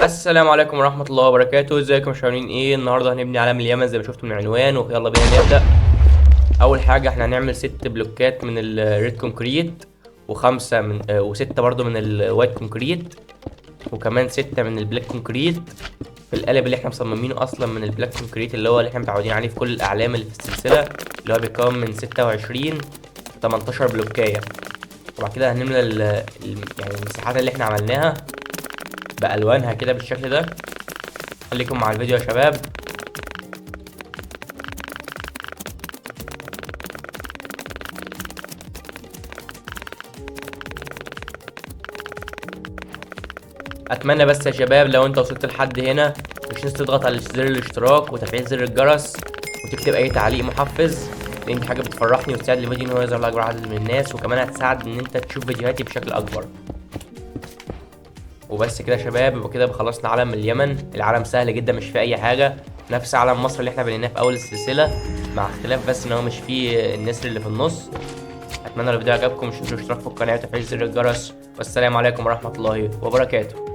السلام عليكم ورحمة الله وبركاته. ازيكم يا شباب؟ ايه النهارده هنبني علم اليمن زي ما شفتوا من العنوان، ويلا بينا نبدأ. اول حاجة احنا هنعمل 6 بلوكات من ال red concrete، وخمسة من، وستة برضو من ال white concrete، وكمان 6 من ال black concrete في القالب اللي احنا مصممينه اصلا من ال black concrete اللي هو اللي احنا متعودين عليه في كل الاعلام اللي في السلسلة، اللي هو بيتكون من 26 في 18 بلوكاية. وبعد كده هنملى المساحات اللي احنا عملناها بألوانها كده بالشكل ده. خليكم مع الفيديو يا شباب. اتمنى بس يا شباب لو انت وصلت لحد هنا مش تنسى تضغط على زر الاشتراك وتفعيل زر الجرس وتكتب اي تعليق محفز، لان دي حاجه بتفرحني وتساعد الفيديو ان هو يظهر لاكبر عدد من الناس، وكمان هتساعد ان انت تشوف فيديوهاتي بشكل اكبر. وبس كده يا شباب، يبقى كده خلصنا علم اليمن. العلم سهل جدا، مش فيه اي حاجه، نفس علم مصر اللي احنا بنيناه في اول السلسله، مع اختلاف بس ان هو مش فيه النسر اللي في النص. اتمنى لو الفيديو عجبكم مش تنسوا الاشتراك في القناه وتفعيل زر الجرس، والسلام عليكم ورحمه الله وبركاته.